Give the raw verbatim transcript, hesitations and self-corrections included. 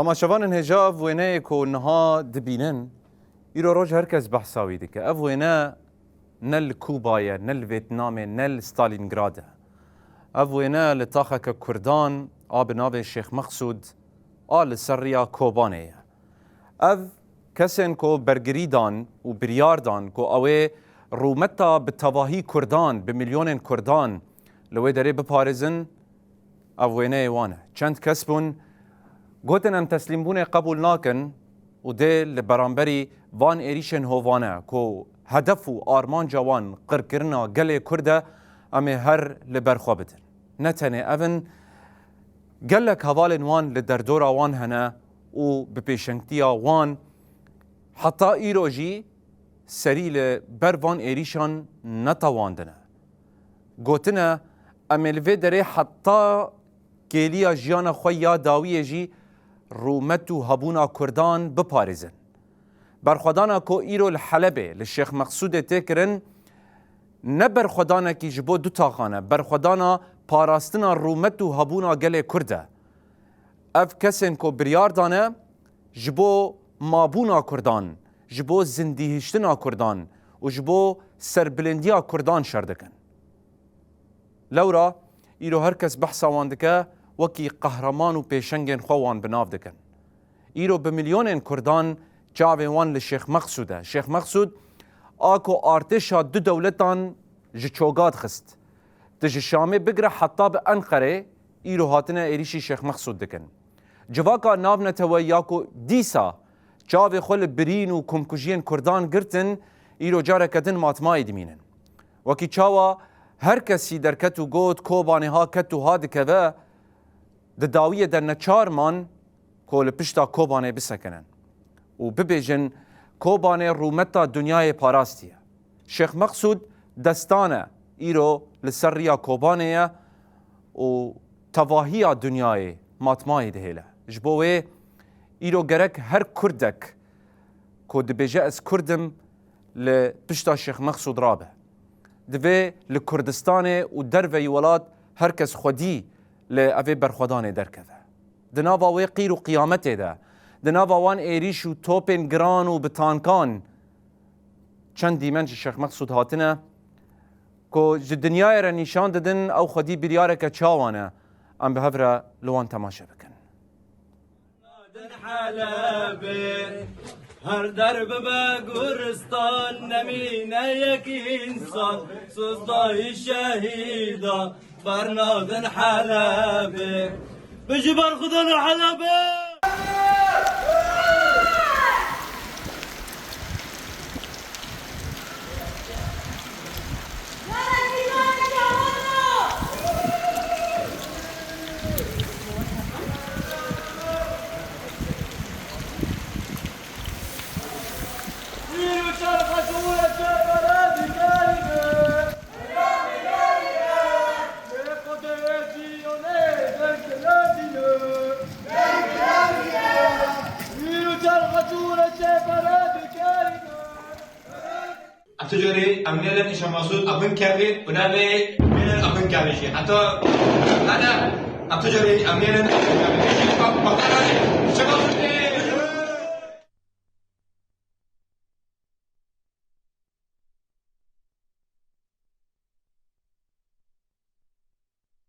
Temaşevanên hêja, ev wêneyê ku niha dibînin, îro roj her kes behsa wî dike. Ev wêne ne li Kûba ye, ne li Vêtnamê, ne li Stalîngrad e. Ev wêne li taxeke Kurdan a bi navê Şêx Meqsûd a li ser riya Kobanê ye. Ev kesên ku bergirî dan û biryar dan ku ew ê rûmeta bi tevahî Kurdan, bi milyonên Kurdan li wê derê biparêzin, ev wêneyê wan e. Çend kes bûn, gotin, em teslîmbûnê qebûl nakin û dê li beramberî van êrîşên hovane ku hedef û armanca wan qirkirina gelê Kurd e, em ê her li ber xwe bidin. Ne tenê ev in, gelek hevalên wan li derdora wan hene û bi pêşengtiya wan heta îro jî serî li ber van êrîşan netewandine. Gotine, em ê li vê derê heta kêliya jiyana xwe ya dawiyê jî rûmet û hebûna Kurdan biparêzin. Berxwedana ku îro li Helebê, li Şêx Meqsûdê tê kirin, ne berxwedanekî ji bo du taxan e, berxwedana parastina rûmet û hebûna gelê Kurd e. Ev kesên ku biryar dane, ji bo mabûna Kurdan, ji bo zindîhiştina Kurdan û ji bo serbilindiya Kurdan şer dikin. Lewra îro her kes behsa wan dike, wekî qehreman û pêşengên xwe wan bi nav dikin. Îro bi milyonên Kurdan çavên wan li Şêx Meqsûd e. Şêx Meqsûd a ku artêşa du dewletan ji çoga dixist. Tu ji Şamê bigire heta bi Enqerê îro hatine êrîşî Şêx Meqsûd dikin. Civaka navneteweyî ya ku dîsa çavê xwe li birîn û komkujiyên Kurdan girtin, îro careke din matmayê dimînin. Wekî çawa her kesî derket û got, Kobanê ha ket û ha dikeve, di dawiyê de neçar man ku li pişta Kobanê bisekinin û bibêjin, Kobanê rûmeta dinyayê parastiye. Şêx Meqsûd destan e, îro li ser riya Kobanê ye û tevahiya dinyayê matmayê dihêle. Ji bo wê îro gerek her Kurdek ku dibêje ez Kurd im, li pişta Şêx Meqsûd rabe. Divê li Kurdistanê û derveyî welat her kes xwedî li evê berxwedanê derkeve. Di nava wê qîr û qiyametê de, di nava wan êrîş û topên giran û bi tankan çend dîmen ji Şêx Meqsûd hatine ku ji dinyayê re nîşan didin ew xwedî biryareke çawan e, em bi hev re li wan temaşe bikin. Helebê, her der bibe guristan, nemîne yek însan, sozdayî şehîda, bernadin Helebê. Bijî berxwedan Helebê! Ev tu carî em nêlin îşa Mesûd, evin kevî û navê nêlin evin kevî jî. Heta, hene, ev tu carî em nêlin evin kevî. Bak, bak, bak, bak,